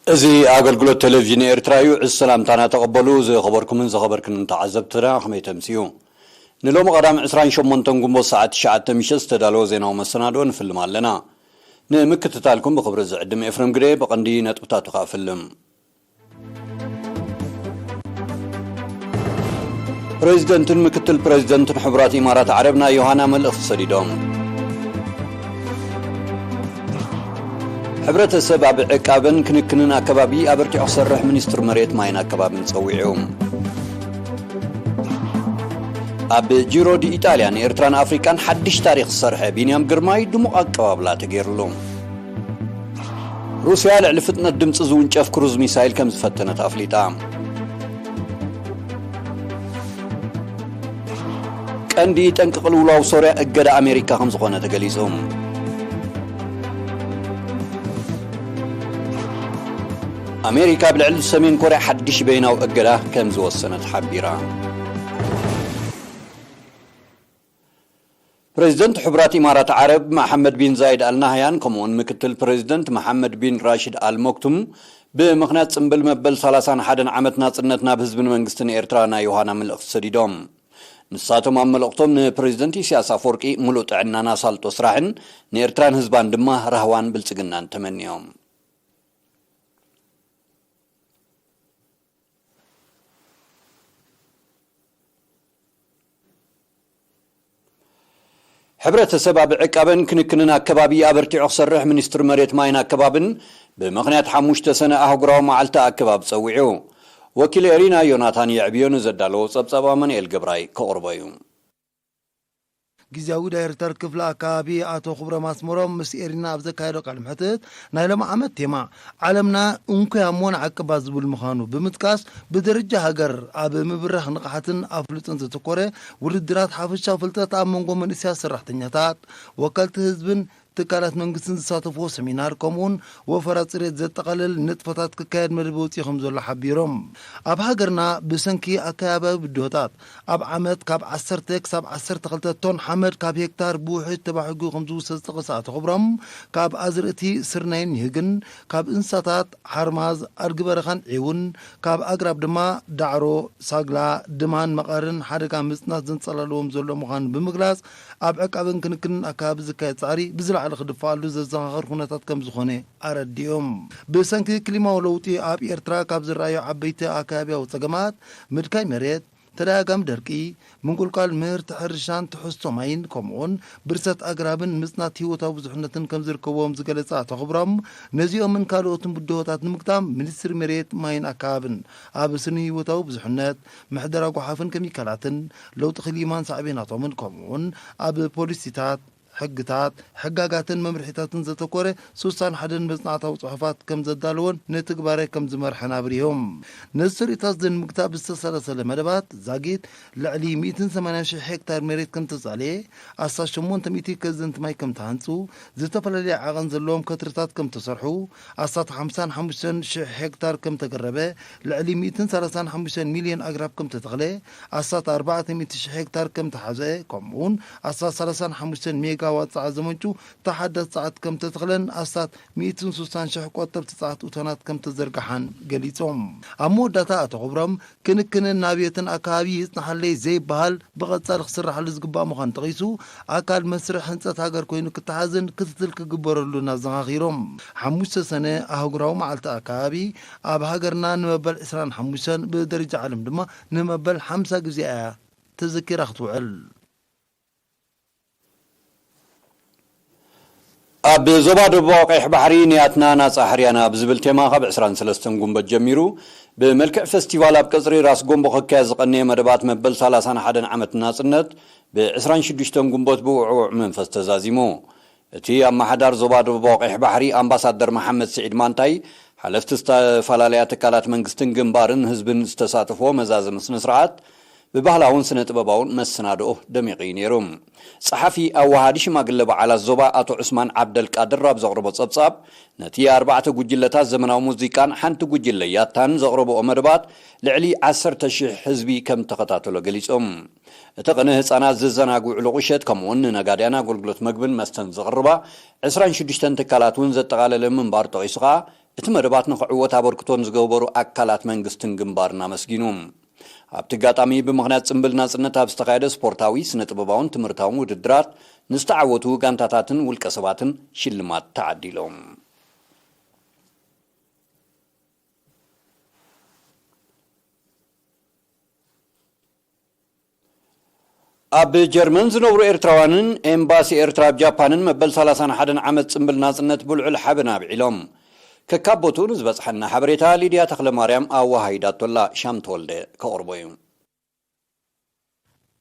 እዚ ኣገልግሎት ቴሌቪዥን ኤርትራ እዩ። እዚ ሰላምታና ተቐበሉ። ዝኸበርኩምን ዝኸበርክንን ተዓዘብትና ከመይ ተምስዩ? ንሎሚ ቀዳም ዕስራን ሸሞንተን ግንቦት ሰዓት ትሽዓተ ምሸት ዝተዳለወ ዜናዊ መሰናድኦ ንፍልም ኣለና። ንምክትታልኩም ብኽብሪ ዝዕድም ኤፍሬም ግደ። ብቐንዲ ነጥብታቱ ከኣ ፍልም። ፕሬዚደንትን ምክትል ፕሬዚደንትን ሕቡራት ኢማራት ዓረብ ናይ ዮሃና መልእኽቲ ሰዲዶም። ሕብረተሰብ ኣብ ዕቃበን ክንክንን ኣከባቢ ኣበርቲዑ ክሰርሕ ሚኒስትር መሬት ማይን ኣከባብን ጸዊዑ። ኣብ ጂሮ ዲ ኢጣልያ ንኤርትራን ኣፍሪቃን ሓድሽ ታሪኽ ዝሰርሐ ቢንያም ግርማይ ድሙቕ ኣቀባብላ ተገይሩሉ። ሩስያ ልዕሊ ፍጥነት ድምፂ ዝውንጨፍ ክሩዝ ሚሳይል ከም ዝፈተነት ኣፍሊጣ። ቀንዲ ጠንቂ ቅልውላው ሶርያ እገዳ ኣሜሪካ ከም ዝኾነ ተገሊጹ። ኣሜሪካ ኣብ ልዕሊ ሰሜን ኮርያ ሓድሽ በይናዊ እገዳ ከም ዝወሰነት ሓቢራ። ፕሬዚደንት ሕቡራት ኢማራት ዓረብ መሓመድ ቢን ዛይድ ኣል ናህያን ከምኡውን ምክትል ፕሬዚደንት መሓመድ ቢን ራሽድ ኣል ሞክቱም ብምኽንያት ጽምብል መበል ሰላሳን ሓደን ዓመት ናጽነት ናብ ህዝብን መንግስትን ኤርትራ ናይ ዮሃና መልእኽቲ ሰዲዶም። ንሳቶም ኣብ መልእኽቶም ንፕሬዚደንት ኢሳያስ ኣፈወርቂ ምሉእ ጥዕናን ኣሳልጦ ስራሕን ንኤርትራን ህዝባን ድማ ራህዋን ብልጽግናን ተመንዮም። ሕብረተሰብ ኣብ ዕቃበን ክንክንን ኣከባቢ ኣበርቲዑ ክሰርሕ ሚኒስትሪ መሬት ማይን ኣከባብን ብምኽንያት ሓሙሽተ ሰነ ኣህጉራዊ መዓልቲ ኣከባብ ጸዊዑ። ወኪል ኤሪና ዮናታን የዕብዮ ንዘዳለዎ ጸብጻብ ኣማኑኤል ገብራይ ከቕርቦ እዩ። ግዝያዊ ዳይሬክተር ክፍሊ ኣከባቢ ኣቶ ክብሮም ኣስመሮም ምስ ኤሪና ኣብ ዘካየዶ ቃለ መሕትት ናይ ሎም ዓመት ቴማ ዓለምና እንኮያ እሞ ንዓቅባ ዝብል ምዃኑ ብምጥቃስ ብደረጃ ሃገር ኣብ ምብራኽ ንቕሓትን ኣፍልጦን ዘተኮረ ውድድራት ሓፈሻዊ ፍልጠት ኣብ መንጎ መንእሰያት ሰራሕተኛታት፣ ወከልቲ ህዝብን ትካላት መንግስትን ዝሳተፍዎ ሰሚናር ከምኡውን ወፈራ ጽሬት ዘጠቓልል ንጥፈታት ክካየድ መደብ ወጺኡ ከም ዘሎ ሓቢሮም። ኣብ ሃገርና ብሰንኪ ኣከባብያዊ ብድሆታት ኣብ ዓመት ካብ ዓሰርተ ክሳብ ዓሰርተ ክልተ ቶን ሓመድ ካብ ሄክታር ብውሕድ ተባሒጉ ከም ዝውሰድ ዝጠቐሰ ኣቶ ክብሮም፣ ካብ ኣዝርእቲ ስርናይን ኒህግን፣ ካብ እንስሳታት ሓርማዝ፣ ኣድጊ በረኻን ዒውን፣ ካብ ኣግራብ ድማ ዳዕሮ፣ ሳግላ፣ ድማን መቐርን ሓደጋ ምጽናት ዘንጸላለዎም ዘሎ ምዃኑ ብምግላጽ፣ ኣብ ዕቃበን ክንክንን ኣከባቢ ዝካየድ ጻዕሪ ብዝለዓለ ክድፍኣሉ ዘዘኻኽር ኩነታት ከም ዝኾነ ኣረዲኦም። ብሰንኪ ክሊማዊ ለውጢ ኣብ ኤርትራ ካብ ዝረኣዩ ዓበይቲ ኣከባብያዊ ጸገማት ምድካይ መሬት፣ ተደጋጋሚ ደርቂ፣ ምንቁልቋል ምህርቲ ሕርሻን ትሕዝቶ ማይን ከምኡውን ብርሰት ኣግራብን ምጽናት ህይወታዊ ብዙሕነትን ከም ዝርከብዎም ዝገለጸ ኣቶ ክብሮም፣ ነዚኦምን ካልኦትን ብድሆታት ንምግጣም ሚኒስትሪ መሬት ማይን ኣከባብን ኣብ ስነ ህይወታዊ ብዙሕነት፣ ምሕደራ ጓሓፍን ኬሚካላትን፣ ለውጢ ክሊማን ሳዕቤናቶምን ከምኡውን ኣብ ፖሊሲታት፣ ሕግታት፣ ሕጋጋትን መምርሒታትን ዘተኮረ ስሳን ሓደን መጽናዕታዊ ጽሑፋት ከም ዘዳለወን ንትግባረ ከም ዝመርሐን ኣብሪሆም። ነዚ ስርኢታት እዚ ንምግታእ ብዝተሰላሰለ መደባት ዛጊት ልዕሊ ሚእትን ሰማንያን ሽሕ ሄክታር መሬት ከም ተጻለየ፣ ኣስታት ሸሞንተ ሚእቲ ከዘንቲ ማይ ከም ተሃንጹ፣ ዝተፈላለየ ዓቐን ዘለዎም ከትርታት ከም ተሰርሑ፣ ኣስታት ሓምሳን ሓሙሽተን ሽሕ ሄክታር ከም ተገረበ፣ ልዕሊ ሚእትን ሰላሳን ሓሙሽተን ሚልዮን ኣግራብ ከም ተተኽለ፣ ኣስታት ኣርባዕተ ሚእቲ ሽሕ ሄክታር ከም ተሓዘ፣ ከምኡውን ኣስታት ሰላሳን ሓሙሽተን ሜጋዋት ጸዓት ዘመንጩ ተሓዳሲ ጸዓት ከም ተተኽለን ኣስታት ሚእትን ስሳን ሽሕ ቆጠብቲ ጸዓት እቶናት ከም ተዘርግሓን ገሊጾም። ኣብ መወዳእታ ኣቶ ክብሮም፣ ክንክንን ናብየትን ኣከባቢ ይጽናሓለይ ዘይበሃል ብቐጻሊ ክስራሓሉ ዝግባእ ምዃኑ ጠቒሱ፣ ኣካል መስርሕ ህንጸት ሃገር ኮይኑ ክተሓዝን ክትትል ክግበረሉን ኣዘኻኺሮም። ሓሙሽተ ሰነ ኣህጉራዊ መዓልቲ ኣከባቢ ኣብ ሃገርና ንመበል ዕስራን ሓሙሽተን ብደረጃ ዓለም ድማ ንመበል ሓምሳ ግዜ እያ ተዘኪራ ክትውዕል። ኣብ ዞባ ደቡባዊ ቀይሕ ባሕሪ ንያትና ናጻ ሕርያና ብዝብል ቴማ ካብ ዕስራን ሰለስተን ጉንበት ጀሚሩ ብመልክዕ ፈስቲቫል ኣብ ቀጽሪ ራስ ጎንቦ ክካየድ ዝቐነየ መደባት መበል ሰላሳን ሓደን ዓመት ናጽነት ብ ዕስራን ሽዱሽተን ጉንበት ብውዕዉዕ መንፈስ ተዛዚሙ። እቲ ኣመሓዳር ዞባ ደቡባዊ ቀይሕ ባሕሪ ኣምባሳደር መሓመድ ስዒድ ማንታይ፣ ሓለፍቲ ዝተፈላለያ ትካላት መንግስትን ግንባርን ህዝብን ዝተሳተፍዎ መዛዘሚ ስነ ስርዓት ብባህላውን ስነ ጥበባውን መሰናድኦ ደሚቑ እዩ ነይሩ። ጸሓፊ ኣወሃዲ ሽማግለ በዓላት ዞባ ኣቶ ዑስማን ዓብደልቃድር ኣብ ዘቕረቦ ጸብጻብ፣ ነቲ ኣርባዕተ ጉጅለታት ዘመናዊ ሙዚቃን ሓንቲ ጉጅለ ያታን ዘቕረብኦ መደባት ልዕሊ ዓሰርተ ሽሕ ህዝቢ ከም ተኸታተሎ ገሊጾም። እቲ ቅነ ህጻናት ዘዘናግዑ ቁሸት ከምኡውን ንነጋድያን ኣገልግሎት መግብን መስተን ዘቕርባ ዕስራን ሽዱሽተን ትካላት እውን ዘጠቓለለ ምንባር ጠቒሱ ከኣ እቲ መደባት ንኽዕወት ኣበርክቶ ንዝገበሩ ኣካላት መንግስትን ግንባርን ኣመስጊኑ። ኣብቲ ኣጋጣሚ ብምኽንያት ጽምብል ናጽነት ኣብ ዝተኻየደ ስፖርታዊ፣ ስነ ጥበባውን ትምህርታውን ውድድራት ንዝተዓወቱ ጋንታታትን ውልቀ ሰባትን ሽልማት ተዓዲሎም። ኣብ ጀርመን ዝነብሩ ኤርትራውያንን ኤምባሲ ኤርትራ ኣብ ጃፓንን መበል ሰላሳን ሓደን ዓመት ጽምብል ናጽነት ብልዑል ሓበን ኣብዒሎም። ከካብ ቦትኡ ንዝበጽሐና ሓበሬታ ሊድያ ተኽለማርያም ኣወሃሂዳቶላ። ሻም ተወልደ ከቕርቦ እዩ።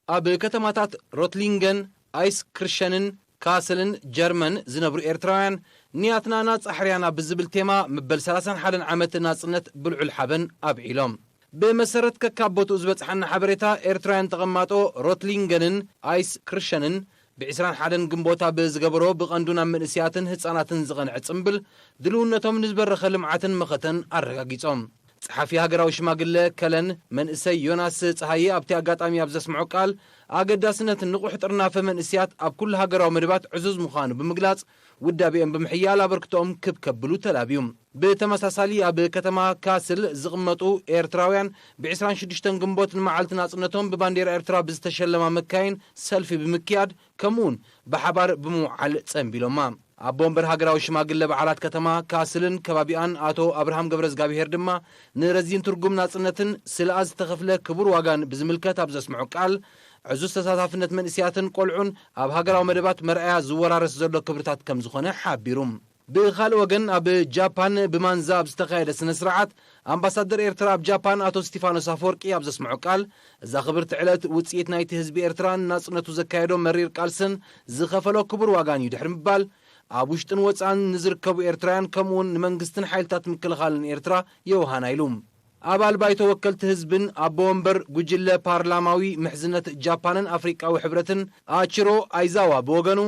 ኣብ ከተማታት ሮትሊንገን፣ ኣይስክርሸንን ካስልን ጀርመን ዝነብሩ ኤርትራውያን፣ ንያትና ናጻ ሕርያና ብዝብል ቴማ መበል ሰላሳን ሓደን ዓመት ናጽነት ብልዑል ሓበን ኣብዒሎም። ብመሰረት ከካብ ቦትኡ ዝበጽሓና ሓበሬታ፣ ኤርትራውያን ተቐማጦ ሮትሊንገንን ኣይስክርሸንን ብ ዕስራን ሓደን ግንቦት ኣብ ዝገበሮ ብቐንዱ ናብ መንእስያትን ህጻናትን ዝቐንዐ ጽምብል፣ ድልውነቶም ንዝበረኸ ልምዓትን መኸተን ኣረጋጊጾም። ጸሓፊ ሃገራዊ ሽማግለ ከለን መንእሰይ ዮናስ ጸሃየ ኣብቲ ኣጋጣሚ ኣብ ዘስምዖ ቃል፣ ኣገዳስነት ንቑሕ ጥርናፈ መንእስያት ኣብ ኩሉ ሃገራዊ መደባት ዕዙዝ ምዃኑ ብምግላጽ፣ ውዳቤኦም ብምሕያል ኣበርክቶኦም ክብ ከብሉ ተላብዩ። ብተመሳሳሊ ኣብ ከተማ ካስል ዝቕመጡ ኤርትራውያን ብ ዕስራን ሽዱሽተን ግንቦት ንመዓልቲ ናጽነቶም ብባንዴራ ኤርትራ ብዝተሸለማ መካይን ሰልፊ ብምክያድ፣ ከምኡውን ብሓባር ብምውዓል ጸንቢሎማ። ኣቦ ወንበር ሃገራዊ ሽማግለ በዓላት ከተማ ካስልን ከባቢኣን ኣቶ ኣብርሃም ገብረዝጋብሄር ድማ ንረዚን ትርጉም ናጽነትን ስለኣ ዝተኸፍለ ክቡር ዋጋን ብዝምልከት ኣብ ዘስምዖ ቃል፣ ዕዙዝ ተሳታፍነት መንእስያትን ቆልዑን ኣብ ሃገራዊ መደባት መርኣያ ዝወራረስ ዘሎ ክብርታት ከም ዝኾነ ሓቢሩ። ብኻልእ ወገን፣ ኣብ ጃፓን ብማንዛ ኣብ ዝተኻየደ ስነ ስርዓት፣ ኣምባሳደር ኤርትራ ኣብ ጃፓን ኣቶ እስቲፋኖስ ኣፈወርቂ ኣብ ዘስምዖ ቃል፣ እዛ ክብርቲ ዕለት ውጽኢት ናይቲ ህዝቢ ኤርትራን ናጽነቱ ዘካየዶ መሪር ቃልስን ዝኸፈሎ ክቡር ዋጋን እዩ ድሕሪ ምባል፣ ኣብ ውሽጥን ወጻእን ንዝርከቡ ኤርትራውያን ከምኡውን ንመንግስትን ሓይልታት ምክልኻልን ኤርትራ የውሃና ኢሉ። ኣባል ባይቶ ወከልቲ ህዝብን ኣቦ ወንበር ጉጅለ ፓርላማዊ ምሕዝነት ጃፓንን ኣፍሪቃዊ ሕብረትን ኣቺሮ ኣይዛዋ ብወገኑ፣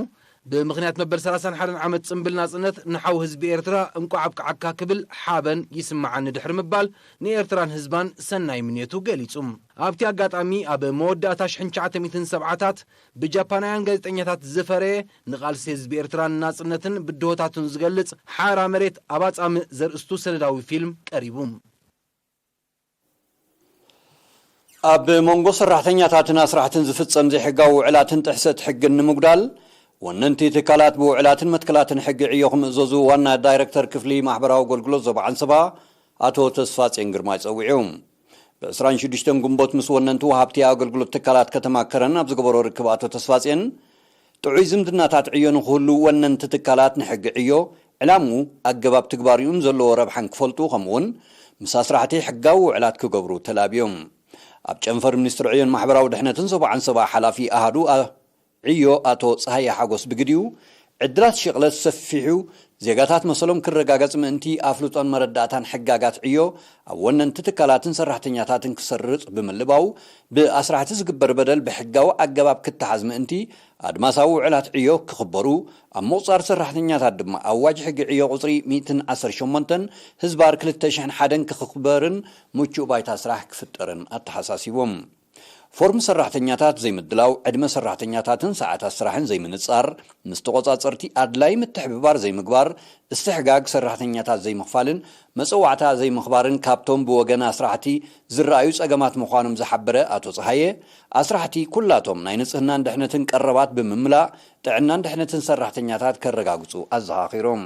ብምኽንያት መበል ሰላሳን ሓደን ዓመት ጽምብል ናጽነት ንሓው ህዝቢ ኤርትራ እንቋዕ ኣብቅዓካ ክብል ሓበን ይስምዓኒ ድሕሪ ምባል፣ ንኤርትራን ህዝባን ሰናይ ምንየቱ ገሊጹ። ኣብቲ ኣጋጣሚ፣ ኣብ መወዳእታ ሽሕን ትሽዓተ ሚእትን ሰብዓታት ብጃፓናውያን ጋዜጠኛታት ዝፈረየ፣ ንቓልሲ ህዝቢ ኤርትራን ናጽነትን ብድሆታቱን ዝገልጽ ሓራ መሬት ኣብ ኣጻምእ ዘርእስቱ ሰነዳዊ ፊልም ቀሪቡ። ኣብ መንጎ ሰራሕተኛታትን ኣስራሕትን ዝፍጸም ዘይሕጋዊ ውዕላትን ጥሕሰት ሕግን ንምጉዳል፣ ወነንቲ ትካላት ብውዕላትን መትከላትን ሕጊ ዕዮ ክምእዘዙ ዋና ዳይረክተር ክፍሊ ማሕበራዊ ኣገልግሎት ዞባ ዓንሰባ ኣቶ ተስፋጼን ግርማይ ጸዊዑ። ብ ዕስራን ሽዱሽተን ግንቦት ምስ ወነንቲ ወሃብቲ ኣገልግሎት ትካላት ከተማ ከረን ኣብ ዝገበሮ ርክብ ኣቶ ተስፋጼን፣ ጥዑይ ዝምድናታት ዕዮ ንክህሉ ወነንቲ ትካላት ንሕጊ ዕዮ፣ ዕላምኡ፣ ኣገባብ ትግባሪኡን ዘለዎ ረብሓን ክፈልጡ፣ ከምኡውን ምስ ኣስራሕቲ ሕጋዊ ውዕላት ክገብሩ ተላብዮም። ኣብ ጨንፈር ሚኒስትሪ ዕዮን ማሕበራዊ ድሕነትን ዞባ ዓንሰባ ሓላፊ ኣሃዱ ኣ-፣ ዕዮ ኣቶ ጸሃየ ሓጎስ ብግዲኡ፣ ዕድላት ሽቕለት ሰፊሑ፣ ዜጋታት መሰሎም ክረጋገጽ ምእንቲ ኣፍልጦን መረዳእታን ሕጋጋት ዕዮ ኣብ ወነንቲ ትካላትን ሰራሕተኛታትን ክሰርጽ ብምልባው፣ ብኣስራሕቲ ዝግበር በደል ብሕጋዊ ኣገባብ ክተሓዝ ምእንቲ ኣድማሳዊ ውዕላት ዕዮ ክኽበሩ፣ ኣብ ምቑጻር ሰራሕተኛታት ድማ ኣዋጅ ሕጊ ዕዮ ቁጽሪ ሚእትን ዓሰርተ ሸሞንተን ህዝባር ክልተ ሽሕን ሓደን ክኽበርን ምቹእ ባይታ ስራሕ ክፍጠርን ኣተሓሳሲቦም። ፎርም ሰራሕተኛታት ዘይምድላው፣ ዕድመ ሰራሕተኛታትን ሰዓታት ስራሕን ዘይምንጻር፣ ምስ ተቖጻጸርቲ ኣድላይ ምትሕብባር ዘይምግባር፣ እስትሕጋግ ሰራሕተኛታት ዘይምኽፋልን መጸዋዕታ ዘይምኽባርን ካብቶም ብወገን ኣስራሕቲ ዝረኣዩ ጸገማት ምዃኖም ዝሓበረ ኣቶ ጸሃየ፣ ኣስራሕቲ ኩላቶም ናይ ንጽህናን ድሕነትን ቀረባት ብምምላእ፣ ጥዕናን ድሕነትን ሰራሕተኛታት ከረጋግጹ ኣዘኻኺሮም።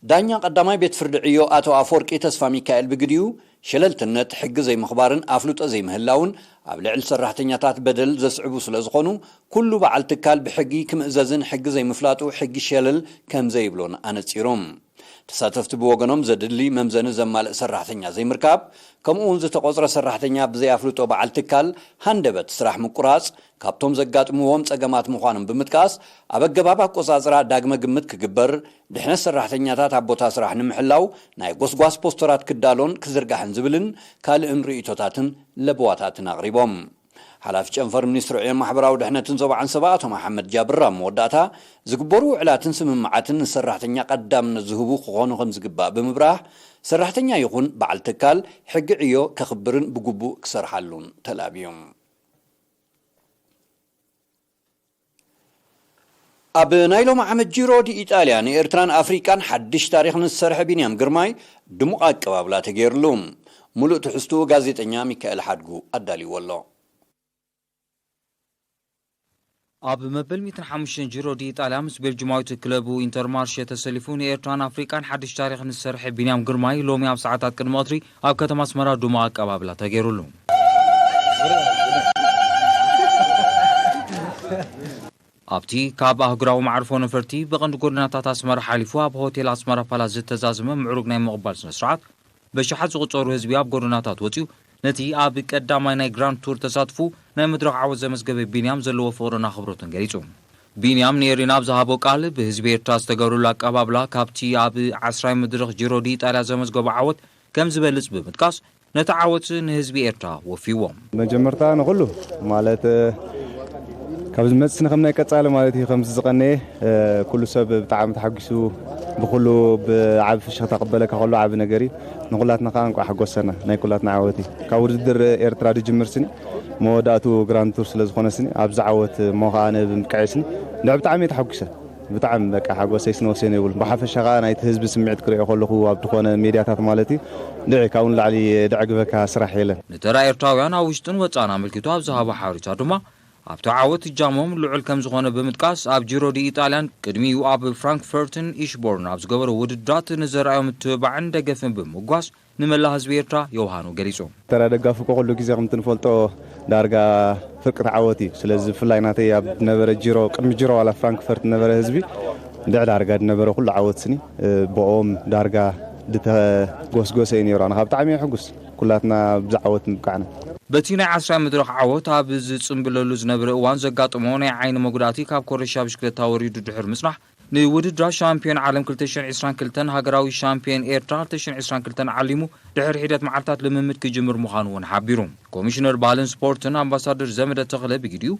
ዳኛ ቀዳማይ ቤት ፍርዲ ዕዮ ኣቶ ኣፈወርቂ ተስፋ ሚካኤል ብግዲኡ፣ ሸለልትነት፣ ሕጊ ዘይምኽባርን ኣፍልጦ ዘይምህላውን ኣብ ልዕሊ ሰራሕተኛታት በደል ዘስዕቡ ስለ ዝኾኑ፣ ኩሉ በዓል ትካል ብሕጊ ክምእዘዝን ሕጊ ዘይምፍላጡ ሕጊ ሸለል ከም ዘይብሎን ኣነጺሮም። ተሳተፍቲ ብወገኖም፣ ዘድሊ መምዘኒ ዘማልእ ሰራሕተኛ ዘይምርካብ፣ ከምኡ እውን ዝተቖጽረ ሰራሕተኛ ብዘይ ኣፍልጦ በዓል ትካል ሃንደበት ስራሕ ምቁራጽ፣ ካብቶም ዘጋጥምዎም ጸገማት ምዃኖም ብምጥቃስ፣ ኣብ ኣገባብ ኣቆጻጽራ ዳግመ ግምት ክግበር፣ ድሕነት ሰራሕተኛታት ኣብ ቦታ ስራሕ ንምሕላው ናይ ጎስጓስ ፖስተራት ክዳሎን ክዝርጋሕን ዝብልን ካልእን ርእይቶታትን ለበዋታትን ኣቕሪቦም። ሓላፊ ጨንፈር ሚኒስትሪ ዕዮን ማሕበራዊ ድሕነትን ዞባ ዓንሰባ ኣቶ መሓመድ ጃብር ኣብ መወዳእታ፣ ዝግበሩ ውዕላትን ስምምዓትን ንሰራሕተኛ ቀዳምነት ዝህቡ ክኾኑ ከም ዝግባእ ብምብራህ፣ ሰራሕተኛ ይኹን በዓል ትካል ሕጊ ዕዮ ከኽብርን ብግቡእ ክሰርሓሉን ተላብዮም። ኣብ ናይ ሎሚ ዓመት ጂሮ ዲ ኢጣልያ ንኤርትራን ኣፍሪቃን ሓድሽ ታሪኽ ንዝሰርሐ ቢንያም ግርማይ ድሙቕ ኣቀባብላ ተገይርሉ። ሙሉእ ትሕዝትኡ ጋዜጠኛ ሚካኤል ሓድጉ ኣዳልይዎ ኣሎ። ኣብ መበል ሚእትን ሓሙሽተን ጂሮ ዲ ኢጣልያ ምስ ቤልጅማዊት ክለቡ ኢንተርማርሼ ተሰሊፉ ንኤርትራን ኣፍሪቃን ሓድሽ ታሪኽ ንዝሰርሐ ቢንያም ግርማይ ሎሚ ኣብ ሰዓታት ቅድሚ ቀትሪ ኣብ ከተማ ኣስመራ ድሙቕ ኣቀባብላ ተገይሩሉ። ኣብቲ ካብ ኣህጉራዊ መዓርፎ ነፈርቲ ብቐንዲ ጎደናታት ኣስመራ ሓሊፉ ኣብ ሆቴል ኣስመራ ፓላስ ዝተዛዘመ ምዕሩግ ናይ ምቕባል ስነ ስርዓት፣ በሽሓት ዝቑጸሩ ህዝቢ ኣብ ጎደናታት ወጺኡ ነቲ ኣብ ቀዳማይ ናይ ግራንድ ቱር ተሳትፉ ናይ መድረኽ ዓወት ዘመዝገበ ቢንያም ዘለዎ ፍቕርን ኣኽብሮትን ገሊጹ። ቢንያም ንኤሪና ኣብ ዝሃቦ ቃል፣ ብህዝቢ ኤርትራ ዝተገብረሉ ኣቀባብላ ካብቲ ኣብ ዓስራይ መድረኽ ጂሮ ዲ ኢጣልያ ዘመዝገቦ ዓወት ከም ዝበልጽ ብምጥቃስ፣ ነቲ ዓወት ንህዝቢ ኤርትራ ወፊዎ። መጀመርታ ንኹሉ ማለት፣ እ፣ ካብ ዝመጽእ ስኒ ከም ናይ ቀጻሊ ማለት እዩ፣ ከምዚ ዝቐነየ፣ እ፣ ኩሉ ሰብ ብጣዕሚ ተሓጒሱ፣ ብኹሉ ብዓቢ ፍሽኽታ ክበለካ ከሎ ዓቢ ነገር እዩ። ንኹላትና ከኣ እንቋዕ ሓጎሰና፣ ናይ ኩላትና ዓወት እዩ። ካብ ውድድር ኤርትራ ድጅምር ስኒ፣ መወዳእቱ ግራንድ ቱር ስለ ዝኾነ ስኒ፣ ኣብዚ ዓወት እሞ ከኣ ነብምቅዐይ ስኒ፣ ንዕ ብጣዕሚ እየ ተሓጒሰ። ብጣዕሚ በቃ ሓጎሰይ ስነ ወሰን የብሉ። ብሓፈሻ ከኣ ናይቲ ህዝቢ ስምዒት ክሪኦ ከለኹ፣ ኣብ ዝኾነ ሜድያታት ማለት እዩ፣ ድዒ ካብኡ ንላዕሊ ደዕግበካ ስራሕ የለን። ንተራ ኤርትራውያን ኣብ ውሽጥን ወጻእን ኣመልኪቱ ኣብ ዝሃቦ ሓበሬታ ድማ፣ ኣብቲ ዓወት እጃሞም ልዑል ከም ዝኾነ ብምጥቃስ፣ ኣብ ጂሮ ዲ ኢጣልያን ቅድሚኡ ኣብ ፍራንክፈርትን ኢሽቦርን ኣብ ዝገበሮ ውድድራት ንዘርኣዮ ምትብባዕን ደገፍን ብምጓስ፣ ንመላእ ህዝቢ ኤርትራ ዮውሃኑ ገሊጹ። ተራ ደጋፊ እኮ ኩሉ ግዜ ከምቲ ንፈልጦ ዳርጋ ፍርቂ ተዓወት እዩ። ስለዚ ብፍላይ ናተይ ኣብ ዝነበረ ጂሮ፣ ቅድሚ ጂሮ ዋላ ፍራንክፈርት ዝነበረ ህዝቢ፣ ድዕ ዳርጋ ዝነበረ ኩሉ ዓወት ስኒ፣ እ፣ ብኦም ዳርጋ ዝተጎስጎሰ እዩ ነይሩ። ኣነ ካብ ብጣዕሚ እየ ሕጉስ ኩላትና ብዚ ዓወት ምብቃዕና። በቲ ናይ ዓስራይ መድረኽ ዓወት ኣብ ዝጽምብለሉ ዝነበረ እዋን ዘጋጠሞ ናይ ዓይኒ መጉዳእቲ ካብ ኮረሻ ብሽክለታ ወሪዱ ድሕር ምጽናሕ፣ ንውድድራት ሻምፒዮን ዓለም ክልተ ሽሕን ዕስራን ክልተን ሃገራዊ ሻምፒዮን ኤርትራ ክልተ ሽሕን ዕስራን ክልተን ዓሊሙ ድሕሪ ሒደት መዓልታት ልምምድ ክጅምር ምዃኑ እውን ሓቢሩ። ኮሚሽነር ባህልን ስፖርትን ኣምባሳደር ዘመደ ተኽለ ብግዲኡ፣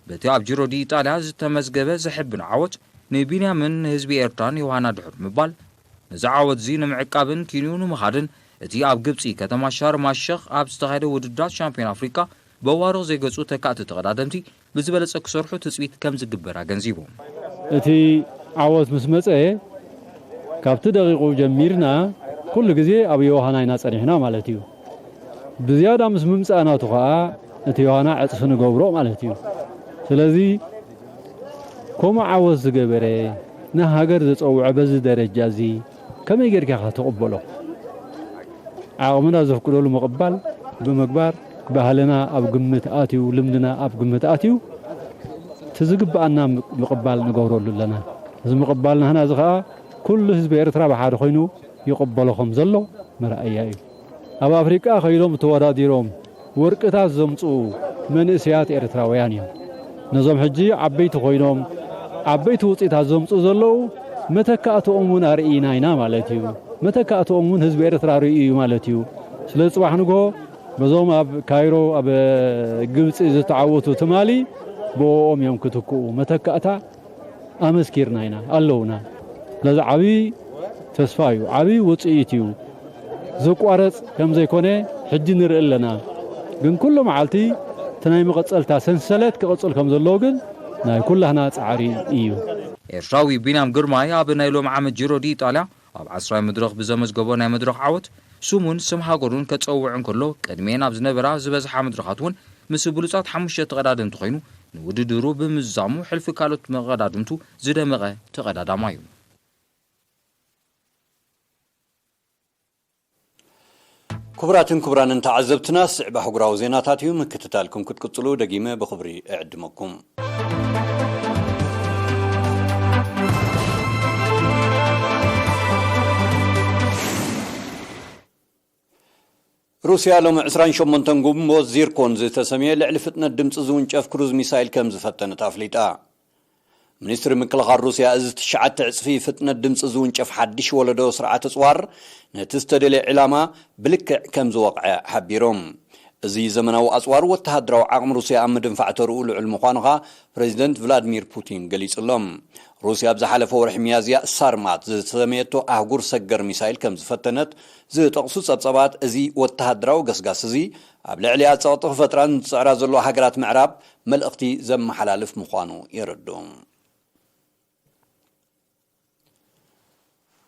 በቲ ኣብ ጂሮ ዲ ኢጣልያ ዝተመዝገበ ዘሕብን ዓወት ንቢንያምን ንህዝቢ ኤርትራን ዮሃና ድሕር ምባል፣ ነዚ ዓወት እዚ ንምዕቃብን ኪንኡ ንምኻድን እቲ ኣብ ግብጺ ከተማ ሻርም ኣሸኽ ኣብ ዝተኻየደ ውድድራት ሻምፒዮን ኣፍሪቃ በዋርቕ ዘይገጹ ተካእቲ ተቐዳደምቲ ብዝበለጸ ክሰርሑ ትጽቢት ከም ዝግበር ኣገንዚቡ። እቲ ዓወት ምስ መጸ፣ ካብቲ ደቂቑ ጀሚርና ኩሉ ግዜ ኣብ ዮሃና ኢና ጸኒሕና ማለት እዩ። ብዝያዳ ምስ ምምጻእ ናቱ ኸኣ እቲ ዮሃና ዕጽፊ ንገብሮ ማለት እዩ። ስለዚ ከምኡ ዓወት ዝገበረ፣ ንሃገር ዘጸውዐ በዚ ደረጃ እዚ ከመይ ጌርካ ኢኻ ትቕበሎ? ዓቕምና ዘፍቅደሉ ምቕባል ብምግባር፣ ባህልና ኣብ ግምት ኣትዩ፣ ልምድና ኣብ ግምት ኣትዩ፣ እቲ ዝግብኣና ምቕባል ንገብረሉ ኣለና። እዚ ምቕባል ናህና እዚ ኸኣ ኩሉ ህዝቢ ኤርትራ ብሓደ ኮይኑ ይቕበሎ ከም ዘሎ መርኣያ እዩ። ኣብ ኣፍሪቃ ከይዶም ተወዳዲሮም ወርቅታት ዘምጽኡ መንእሰያት ኤርትራውያን እዮም። ነዞም ሕጂ ዓበይቲ ኮይኖም ዓበይቲ ውጽኢታት ዘምጽኡ ዘለዉ መተካእትኦም እውን ኣርኢና ኢና ማለት እዩ። መተካእትኦም እውን ህዝቢ ኤርትራ ርእዩ እዩ ማለት እዩ። ስለዚ ጽባሕ ንግሆ በዞም ኣብ ካይሮ፣ ኣብ ግብጺ ዝተዓወቱ ትማሊ ብኦም እዮም ክትክኡ። መተካእታ ኣመስኪርና ኢና ኣለውና። ስለዚ ዓብዪ ተስፋ እዩ፣ ዓብዪ ውጽኢት እዩ። ዝቋረጽ ከም ዘይኮነ ሕጂ ንርኢ ኣለና። ግን ኩሉ መዓልቲ እቲ ናይ መቐጸልታ ሰንሰለት ክቕጽል ከም ዘለዎ ግን ናይ ኩላህና ጻዕሪ እዩ። ኤርትራዊ ቢንያም ግርማይ ኣብ ናይ ሎሚ ዓመት ጂሮ ዲ ኢጣልያ ኣብ ዓስራይ መድረኽ ብዘመዝገቦ ናይ መድረኽ ዓወት ስሙን ስም ሃገሩን ከጸውዕ እንከሎ፣ ቅድሜን ኣብ ዝነበራ ዝበዝሓ መድረኻት እውን ምስ ብሉጻት ሓሙሽተ ተቐዳደምቲ ኮይኑ ንውድድሩ ብምዝዛሙ፣ ሕልፊ ካልኦት መቐዳድምቱ ዝደመቐ ተቐዳዳማይ እዩ። ክቡራትን ክቡራንን ተዓዘብትና፣ ስዕብ ኣህጉራዊ ዜናታት እዩ። ምክትታልኩም ክትቅጽሉ ደጊመ ብኽብሪ እዕድመኩም። ሩስያ ሎሚ ዕስራን ሸሞንተን ግንቦት ዚርኮን ዝተሰምየ ልዕሊ ፍጥነት ድምፂ ዝውንጨፍ ክሩዝ ሚሳይል ከም ዝፈተነት ኣፍሊጣ። ሚኒስትሪ ምክልኻል ሩስያ፣ እዚ ትሽዓተ ዕፅፊ ፍጥነት ድምፂ ዝውንጨፍ ሓድሽ ወለዶ ስርዓት ኣፅዋር ነቲ ዝተደልየ ዕላማ ብልክዕ ከም ዝወቕዐ ሓቢሮም። እዚ ዘመናዊ ኣፅዋር ወተሃደራዊ ዓቕሚ ሩስያ ኣብ ምድንፋዕ ተርኡ ልዑል ምዃኑ ኸኣ ፕሬዚደንት ቭላድሚር ፑቲን ገሊጹ ኣሎ። ሩስያ ኣብ ዝሓለፈ ወርሒ ሚያዝያ ሳርማት ዝተሰመየቶ ኣህጉር ሰገር ሚሳይል ከም ዝፈተነት ዝጠቕሱ ጸብጻባት፣ እዚ ወተሃደራዊ ገስጋስ እዚ ኣብ ልዕሊኣ ጸቕጢ ክፈጥራን ዝጽዕራ ዘለዋ ሃገራት ምዕራብ መልእኽቲ ዘመሓላልፍ ምዃኑ የረድኡ።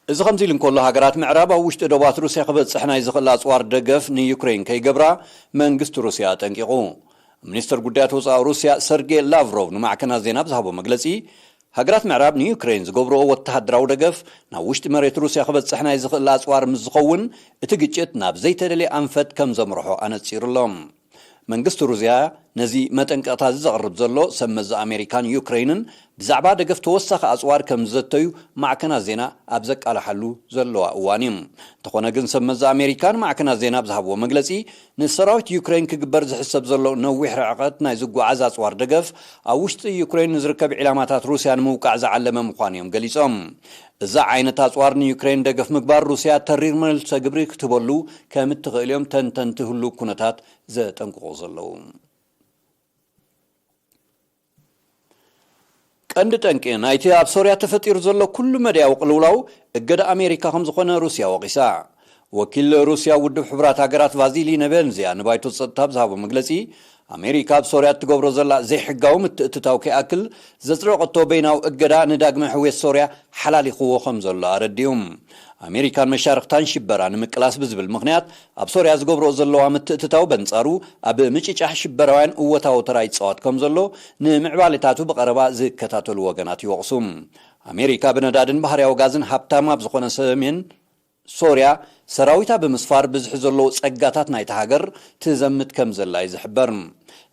እዚ ከምዚ ኢሉ እንከሎ፣ ሃገራት ምዕራብ ኣብ ውሽጢ ዶባት ሩስያ ክበጽሕ ናይ ዝኽእል ኣጽዋር ደገፍ ንዩክሬን ከይገብራ መንግስቲ ሩስያ ኣጠንቂቑ። ሚኒስትር ጉዳያት ወጻኢ ሩስያ ሰርጌ ላቭሮቭ ንማዕከናት ዜና ብዝሃቦ መግለጺ፣ ሃገራት ምዕራብ ንዩክሬን ዝገብርኦ ወተሃደራዊ ደገፍ ናብ ውሽጢ መሬት ሩስያ ክበጽሕ ናይ ዝኽእል ኣጽዋር ምስ ዝኸውን፣ እቲ ግጭት ናብ ዘይተደልየ ኣንፈት ከም ዘምርሖ ኣነጺሩ ኣሎ። መንግስቲ ሩስያ ነዚ መጠንቀቕታ እዚ ዘቕርብ ዘሎ፣ ሰብ መዚ ኣሜሪካን ዩክሬንን ብዛዕባ ደገፍ ተወሳኺ ኣጽዋር ከም ዝዘተዩ ማዕከናት ዜና ኣብ ዘቃልሓሉ ዘለዋ እዋን እዩ። እንተኾነ ግን፣ ሰብ መዚ ኣሜሪካን ማዕከናት ዜና ኣብ ዝሃብዎ መግለጺ፣ ንሰራዊት ዩክሬን ክግበር ዝሕሰብ ዘሎ ነዊሕ ርሕቀት ናይ ዝጓዓዝ ኣጽዋር ደገፍ፣ ኣብ ውሽጢ ዩክሬን ንዝርከብ ዒላማታት ሩስያ ንምውቃዕ ዝዓለመ ምዃኑ እዮም ገሊጾም። እዚ ዓይነት ኣጽዋር ንዩክሬን ደገፍ ምግባር፣ ሩስያ ተሪር መልሰ ግብሪ ክትህበሉ ከም እትኽእል እዮም ተንተንቲ ህሉው ኩነታት ዘጠንቅቑ ዘለዉ። ቀንዲ ጠንቂ ናይቲ ኣብ ሶርያ ተፈጢሩ ዘሎ ኩሉ መድያዊ ቅልውላው እገዳ ኣሜሪካ ከም ዝኾነ ሩስያ ወቒሳ። ወኪል ሩስያ ውድብ ሕቡራት ሃገራት ቫዚሊ ነበንዝያ ንባይቶ ጸጥታ ብዝሃቦ መግለጺ፣ ኣሜሪካ ኣብ ሶርያ እትገብሮ ዘላ ዘይሕጋዊ ምትእትታው ከይኣክል፣ ዘጽደቐቶ በይናዊ እገዳ ንዳግመ ሕውየት ሶርያ ሓላሊኽዎ ከም ዘሎ ኣረዲኡ። ኣሜሪካን መሻርኽታን ሽበራ ንምቅላስ ብዝብል ምኽንያት ኣብ ሶርያ ዝገብርኦ ዘለዋ ምትእትታው በንጻሩ ኣብ ምጭጫሕ ሽበራውያን እወታዊ ተራ ይጻወት ከም ዘሎ ንምዕባሌታቱ ብቐረባ ዝከታተሉ ወገናት ይወቕሱ። ኣሜሪካ ብነዳድን ባህርያዊ ጋዝን ሃብታም ኣብ ዝኾነ ሰሜን ሶርያ ሰራዊታ ብምስፋር ብዝሒ ዘለዎ ጸጋታት ናይታ ሃገር ትዘምት ከም ዘላ እዩ ዝሕበር።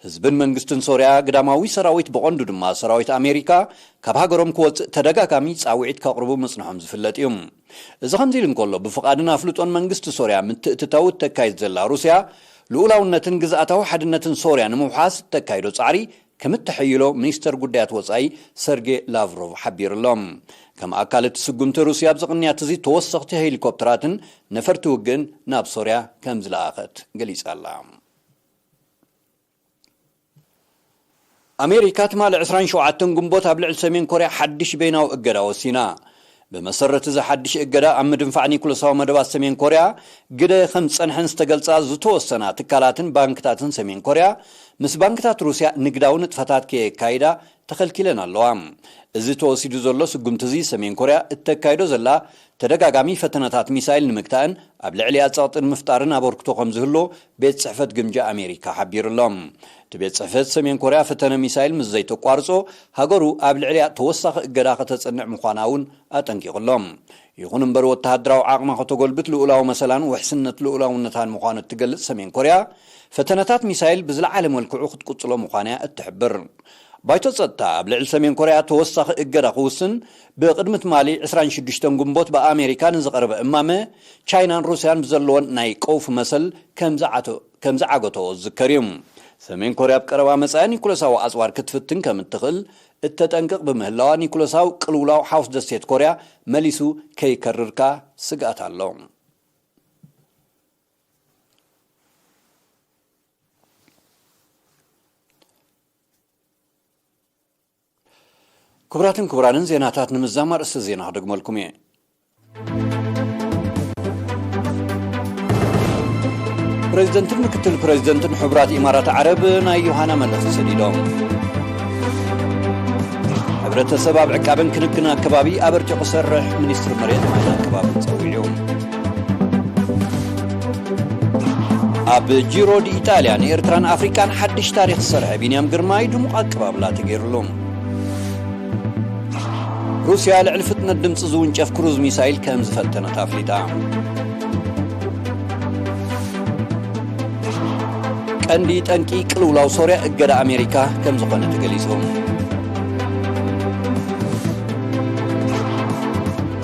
ህዝብን መንግስትን ሶርያ ግዳማዊ ሰራዊት ብቐንዱ ድማ ሰራዊት ኣሜሪካ ካብ ሃገሮም ክወጽእ ተደጋጋሚ ጻውዒት ከቕርቡ ምጽንሖም ዝፍለጥ እዩ። እዚ ከምዚ ኢሉ እንከሎ፣ ብፍቓድን ኣፍልጦን መንግስቲ ሶርያ ምትእትታው እተካይድ ዘላ ሩስያ፣ ልኡላውነትን ግዝኣታዊ ሓድነትን ሶርያ ንምውሓስ እተካይዶ ጻዕሪ ከም እተሐይሎ ሚኒስተር ጉዳያት ወጻኢ ሰርጌ ላቭሮቭ ሓቢሩ ኣሎ። ከም ኣካል እቲ ስጉምቲ፣ ሩስያ ኣብዚ ቅንያት እዚ ተወሰኽቲ ሄሊኮፕተራትን ነፈርቲ ውግእን ናብ ሶርያ ከም ዝለኣኸት ገሊጻ ኣላ። ኣሜሪካ ትማሊ ዕስራን ሸውዓተን ግንቦት ኣብ ልዕሊ ሰሜን ኮርያ ሓድሽ በይናዊ እገዳ ወሲና። ብመሰረት እዚ ሓድሽ እገዳ፣ ኣብ ምድንፋዕ ኒኩለሳዊ መደባት ሰሜን ኮርያ ግደ ከም ዝጸንሐን ዝተገልጻ ዝተወሰና ትካላትን ባንክታትን ሰሜን ኮርያ፣ ምስ ባንክታት ሩስያ ንግዳዊ ንጥፈታት ከየካይዳ ተኸልኪለን ኣለዋ። እዚ ተወሲዱ ዘሎ ስጉምቲ እዚ፣ ሰሜን ኮርያ እተካይዶ ዘላ ተደጋጋሚ ፈተነታት ሚሳይል ንምግታእን ኣብ ልዕሊኣ ጸቕጢ ንምፍጣርን ኣበርክቶ ከም ዝህሎ ቤት ጽሕፈት ግምጃ ኣሜሪካ ሓቢሩ ኣሎ። እቲ ቤት ጽሕፈት፣ ሰሜን ኮርያ ፈተነ ሚሳይል ምስ ዘይተቋርጾ፣ ሃገሩ ኣብ ልዕሊኣ ተወሳኺ እገዳ ከተጽንዕ ምዃና እውን ኣጠንቂቑ ኣሎ። ይኹን እምበር፣ ወተሃደራዊ ዓቕማ ከተጎልብት ልኡላዊ መሰላን ውሕስነት ልኡላውነታን ምዃኑ እትገልጽ ሰሜን ኮርያ፣ ፈተነታት ሚሳይል ብዝለዓለ መልክዑ ክትቅጽሎ ምዃና እያ እትሕብር። ባይቶ ጸጥታ ኣብ ልዕሊ ሰሜን ኮርያ ተወሳኺ እገዳ ክውስን፣ ብቕድሚ ትማሊ ዕስራን ሽዱሽተን ግንቦት ብኣሜሪካ ንዝቐረበ እማመ፣ ቻይናን ሩስያን ብዘለወን ናይ ቀውፊ መሰል ከም ዝዓቶ-፣ ከም ዝዓገቶ ዝዝከር እዩ። ሰሜን ኮርያ ኣብ ቀረባ መጻኢ ኒኩለሳዊ ኣጽዋር ክትፍትን ከም እትኽእል እተጠንቅቕ ብምህላዋ፣ ኒኩለሳዊ ቅልውላው ሓውስ ደሴት ኮርያ መሊሱ ከይከርር ከኣ ስግኣት ኣሎ። ክቡራትን ክቡራንን፣ ዜናታት ንምዝዛም ኣርእስቲ ዜና ክደግመልኩም እየ። ፕሬዝደንትን ምክትል ፕሬዝደንትን ሕቡራት ኢማራት ዓረብ ናይ ዮሃና መልእኽቲ ሰዲዶም። ሕብረተሰብ ኣብ ዕቃበን ክንክን ኣከባቢ ኣበርቲዑ ክሰርሕ ሚኒስትሪ መሬት ማይን ኣከባብን ጸዊዑ። ኣብ ጂሮ ዲ ኢጣልያ ንኤርትራን ኣፍሪቃን ሓድሽ ታሪኽ ዝሰርሐ ቢንያም ግርማይ ድሙቕ ኣቀባብላ ተገይሩሉ። ሩስያ ልዕሊ ፍጥነት ድምፂ ዝውንጨፍ ክሩዝ ሚሳይል ከም ዝፈተነት ኣፍሊጣ። ቀንዲ ጠንቂ ቅልውላው ሶርያ እገዳ ኣሜሪካ ከም ዝኾነ ተገሊጹ።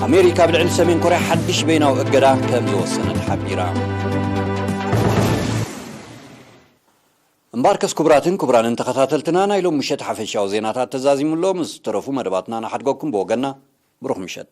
ኣሜሪካ ኣብ ልዕሊ ሰሜን ኮርያ ሓድሽ በይናዊ እገዳ ከም ዝወሰነት ሓቢራ። እምበኣርከስ ክቡራትን ክቡራንን ተኸታተልትና፣ ናይ ሎም ምሸት ሓፈሻዊ ዜናታት ተዛዚሙ ኣሎ። ምስ ዝተረፉ መደባትና ንሓድገኩም ብወገንና ብሩኽ ምሸት።